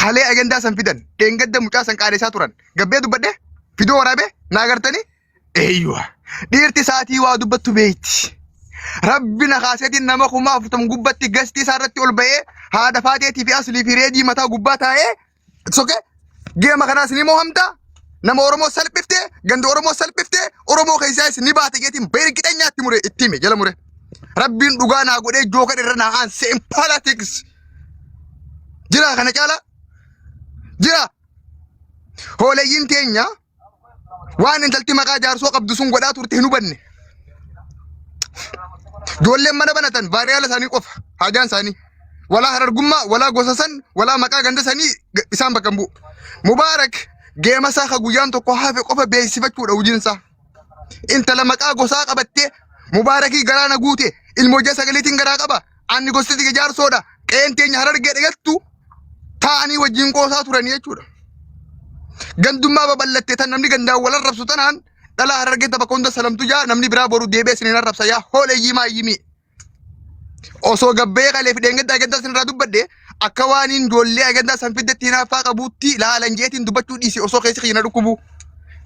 Kalee agandaa san fidan dheengadda mucaa san qaaneessaa turan. Gabbee dubbadhe fidoo waraabee naa agartanii eeyyuwa. Dhiirti saatii waa dubbattu beekti. Rabbi na kaaseetiin nama 40,000 gubbatti gastii isaa irratti ol ba'ee haadha faateetii fi aslii fi reedii mataa gubbaa taa'ee. It's okay. Geema kanaas ni mohamta. Nama Oromoo salphifte, ganda Oromoo salphifte, Oromoo keessaas ni baate jeetiin beergixanyaatti mure itti hime jala mure. Rabbiin dhugaa naa godhee jookan irra naa aanse in politics. Jira kana caala. Jira. Hoolayyiin teenya waan intalti maqaa jaarsoo qabdu sun godhaa turte hin hubanne. Ijoolleen mana banatan vaariyaala isaanii qofa haajaan isaanii. Walaa harargummaa, walaa gosa san, walaa maqaa ganda sanii isaan bakka hin bu'u. Mubaarak geema isaa ka guyyaan tokko hafe qofa beeksifachuudha hojiin isaa. Intala maqaa gosaa qabattee Mubaarakii garaa na guute ilmoo ija sagaliitiin garaa qaba. Anni gosti tiyya jaarsoodha. Qe'een teenya harargee dhigattu taa'anii wajjin qoosaa turanii jechuudha. Gandummaa babal'atte tan namni gandaan wal arrabsu tanaan dhalaa harargee tapha hunda salamtu jaa namni biraa boru deebi'ee isin hin arrabsa yaa hooleyyii maayyimii. Osoo gabbee kalee fi dheengadda agandaa isin irraa dubbadhe akka waan hin ijoollee agandaa san fiddetti hinaaffaa qabuutti laalan jeetiin dubbachuu dhiise osoo keessi kiyya na dhukkubu.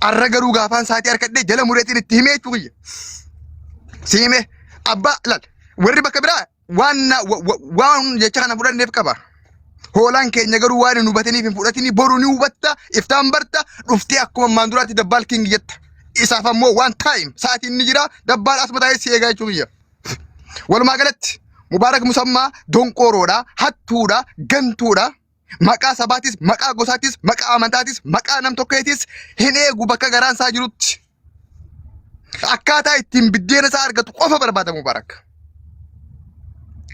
Arra garuu gaafaan saatii harkadhee jala mureetiin itti himee jechuu kiyya. Si hime abbaa laal warri bakka biraa waan na- wa- wa- waan jecha kana fudhanneef qaba. Hoolaan keenya garuu waan hin hubataniif hin fudhatini boru ni hubatta iftaan barta dhuftee akkuma ammaan duraatti dabbaal king jetta. Isaaf ammoo waan time sa'aatiin ni jira dabbaal asuma taa'ee si eegaa jechuu kiyya. Walumaa galatti Mubaarak Musammaa donqooroodha, hattuudha, gantuudha. Maqaa sabaatis, maqaa gosaatis, maqaa amantaatis, maqaa nam tokkeetis hin eegu bakka garaan isaa jirutti. Akkaataa ittiin biddeena isaa argatu qofa barbaada Mubaarak.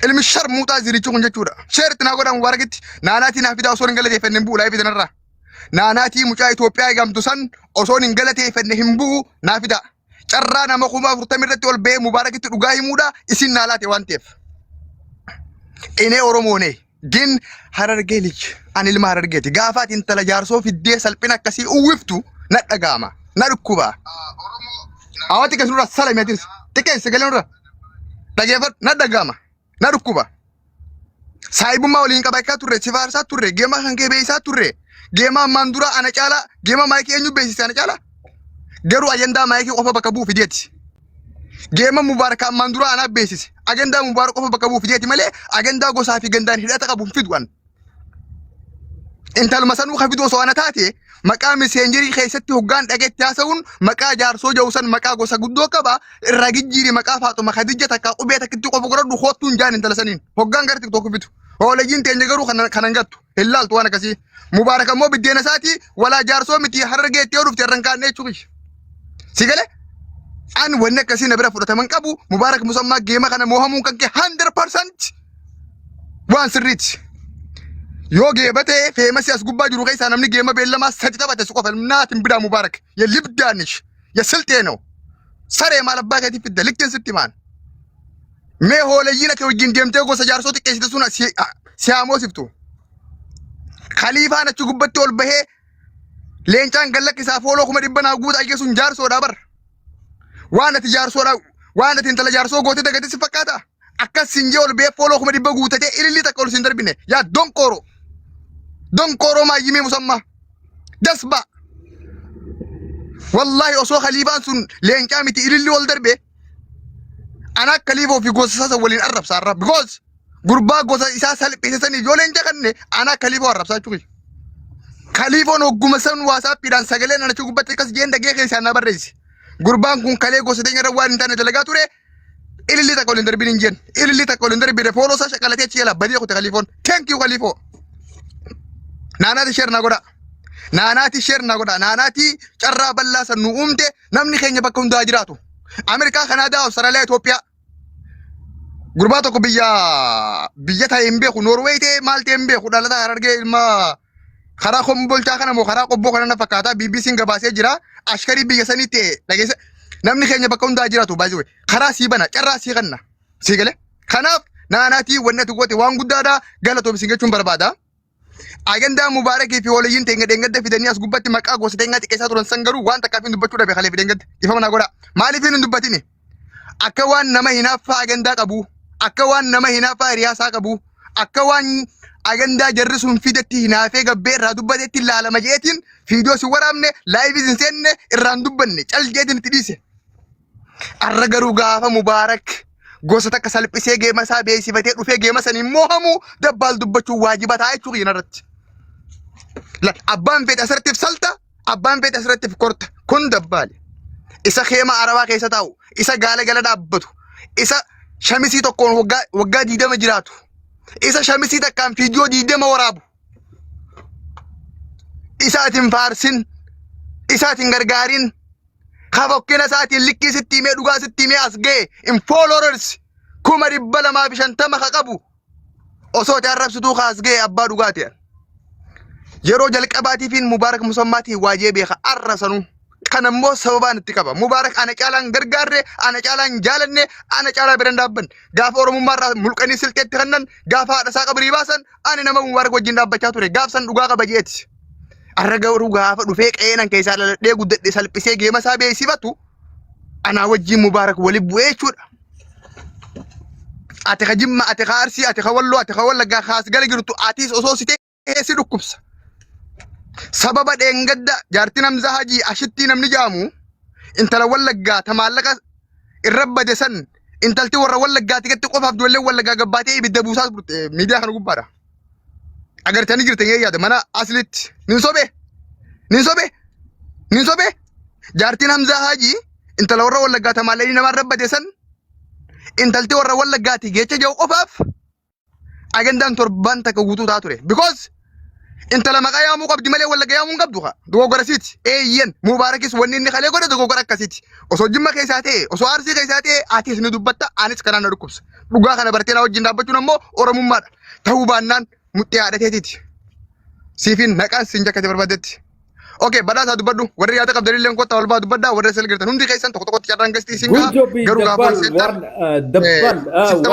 Ilmi sharmuuxaa zirichi kun jechuudha. Sheer itti naa godhaa Mubaarakitti. Naanaatii naa fidaa osoo hin galateeffanne hin bu'u laayifii tanarraa. Naanaatii mucaa Itoophiyaa eegamtu san osoo hin galateeffanne hin bu'u naa fidaa. Carraa nama 40,000 irratti ol ba'ee Mubaarakitti dhugaa himuudha isin naa laate waan ta'eef. Inee Oromoonee gin Harargee lij ani ilma Harargeeti gaafa ati intala jaarsoo fiddee salphina akkasii uwwiftu na dhaga'ama na dhukkuba. Awwa xiqqeessu nurra salami atis xiqqeessi sagalee nurra dhageeffadhu na dhaga'ama na dhukkuba. Saahibummaa waliin qabachaa turre, si faarsaa turre, geema kan kee beeksisaa turre, geema ammaan dura ana caalaa, geema maayikii eenyu beeksise ana caalaa? Garuu ajandaa maayikii qofa bakka bu'u fideeti. Geema Mubaarak ammaan dura anaa beeksise. Ajandaa Mubaarak qofa bakka bu'u fideeti malee ajandaa gosaa fi gandaan hidhata qabu hin fidu an. Intaluma sanuu ka fidu osoo ana taate maqaa miseenjerii keessatti hoggaan dhageetti haasa'uun maqaa jaarsoo jedhu san maqaa gosa guddoo qaba irraa jijjiiri maqaa Faaxuma Khadija takka qubee takkitti qofa godhadhu koottuun jaan intala saniin hoggaan gara tiktook fidu. Hoolayyiin teenya garuu kana kanan gattu hin laaltu waan akkasii. Mubaarak ammoo biddeena isaatii walaa jaarsoo miti harargee itti yoo dhufte irra hin kaa'anne jechuu kiyya. Si galee? An wanni akkasii na bira fudhataman qabu Mubaarak Musammaa geema kana moohamuun kan kee 100% waan sirriiti. Yoo geeba ta'e feemasi as gubbaa jiru keessaa namni geema beellamaa sadi taphate si qofa naatin bidaa Mubaarak ya libdaanish ya silxee noo saree maal abbaa keetii fidda likkin sitti maan. Mee hoolayyiin ati wajjin deemtee gosa jaarsoo xiqqeessite sun si haa moosiftu. Khaliifaan achi gubbatti ol bahee leencaan gad lakkisaa fooloo 100,000 naa guutaa jee sun jaarsoodha bar. Waan ati jaarsoodha waan ati intala jaarsoo gootee dagate si fakkaata. Akkas sin jee ol bahee fooloo 100,000 guutatee ilillii takka ol sin darbine. Yaa donqooro. Donqooroo maayyimii musammaa. Jasbaa. Wallaahi osoo khaliifaan sun leencaa miti ilillii ol darbe ana akka khaliifoo fi gosa isaa san waliin arrabsa arra because gurbaa gosa isaa salphise saniif yoo leenca kanne ana akka khaliifoo arrabsaa jechuudha. Khaliifoon hogguma san waasaappiidhaan sagaleen ana achi gubbatti akkas jeen dhagee keessaan na barreesse. Gurbaan kun kalee gosa teenya irra waan hin taane dalagaa ture ilillii takka waliin darbin hin jeen ilillii takka waliin darbine fooloo isaa shaqalatee achi jala badee kute khaliifoon. Thank you khaliifoo. Naanaati share na godha. Naanaati share na godha. Naanaati carraa bal'aa san nu uumte namni keenya bakka hundaa jiraatu. Ameerikaa, Kanaadaa, Awustiraaliyaa, Itoophiyaa. Gurbaa tokko biyya biyya ta'e hin beeku. Noorweey ta'e maal ta'e hin beeku. Dhalataa Harargee ilma karaa kombolchaa kana moo karaa qobboo kana na fakkaata. BBC'n gabaasee jira. Ashkarii biyya sanii ta'e dhageessa. Namni keenya bakka hundaa jiraatu baay'ee karaa sii bana carraa sii kanna. Sii galee. Kanaaf naanaatii wanni ati goote waan guddaadha. Galatoomi siin jechuun barbaada. Agandaa Mubaarakii fi hooleyyiin teenya dheengadda fidanii as gubbatti maqaa gosa teenyaa xiqqeessaa turan san garuu waan takkaaf hin dubbachuu dhabe kalee fi dheengadda. Ifama naa godhaa. Maaliif hin dubbatini? Akka waan nama hinaaffaa agandaa qabu, akka waan nama hinaaffaa hiriyaasaa qabu, Akka waan agandaa jarri sun fidetti hinaafee gabbee irraa dubbatetti ilaalama jeetiin viidiyoo si waraabne, live hin seenne, irraan dubbanne, cal jeetiin itti dhiise. Arra garuu gaafa Mubaarak gosa takka salphisee geema isaa beeksifatee dhufee geema saniin moohamu dabbaal dubbachuun waajiba ta'a jechuu kiyya irratti. Abbaan fedhe asirratti salta, abbaan fedhe asirratti korta. Kun dabbaali. Isa keema arabaa keessa taa'u, isa gaala gala dhaabbatu, isa shamisii tokkoon waggaa waggaa 20 jiraatu, isa shamisii takkaan fiidiyoo 20 waraabu, isa ati hin faarsin, isa ati hin gargaarin, ka fokkina isaatiin likkii sitti himee dhugaa sitti himee as ga'e in followers 250,000 ka qabu osoo ati arrabsituu ka as ga'e abbaa dhugaa ta'e. Yeroo jalqabaatiifiin Mubaarak Musammaatiin waajee beeka arra sanuu. Kan ammoo sababaan itti qaba. Mubaarak ana caalaan gargaarre, ana caalaan jaalanne, ana caalaa biran dhaabbanne. Gaafa Oromummaa irraa mulqanii silxeetti kannan, gaafa haadha isaa qabrii baasan, ani nama Mubaarak wajjin dhaabbachaa ture. Gaaf san dhugaa qaba jeeti. Arra garuu gaafa dhufee qe'eenan keessaa dhaladhee guddadhe salphisee geema isaa beeksifatu anaa wajjin Mubaarak wali bu'ee jechuudha. Ati ka Jimma, ati ka Arsii, ati ka Walloo, ati ka Wallaggaa kaas gala jirtu atis osoo si ta'ee si dhukkubsa. Sababa dheengadda jaartiin Hamzaa Hajii ashittii namni jaamu intala Wallaggaa ta maallaqa irra bade san intalti warra Wallaggaati gatti qofaaf ijoolleen Wallaggaa gabbaatee ibidda buusaa turte miidiyaa kana gubbaadha. Agartanii jirtan yoo yaada mana aslitti nin sobee nin sobee nin sobee jaartiin Hamzaa Haajii intala warra Wallaggaa ta maallaqni namaa irra bade san intalti warra Wallaggaati geecha jiru qofaaf agandaan torbaan takka guutuu taa ture. Because intala maqaa yaamuu qabdi malee Wallagga yaamuu hin qabdu kaa. Dogoggora siiti. Eeyyen Mubaarakis wanni inni kalee godhe dogoggora akkasiiti. Osoo Jimma keessaa ta'e, osoo Arsii keessaa ta'e atis ni dubbatta, anis kanaan na dhukkubsa. Dhugaa kana bartee na wajjin dhaabbachuun ammoo Oromummaadha. Ta'uu baannaan muxxee haadha teetiiti. Siifin naqaan siin jakkate barbaadetti. Okay, badhaasaa dubbadhu. Warri yaada qabdan illee kottaa ol baa dubbadhaa. Warri asirra jirtan hundi keessan tokko tokkotti carraan gastii isin Good gaha. job, Garuu gaafa Dabbal. ol seentan Dabbal. sistema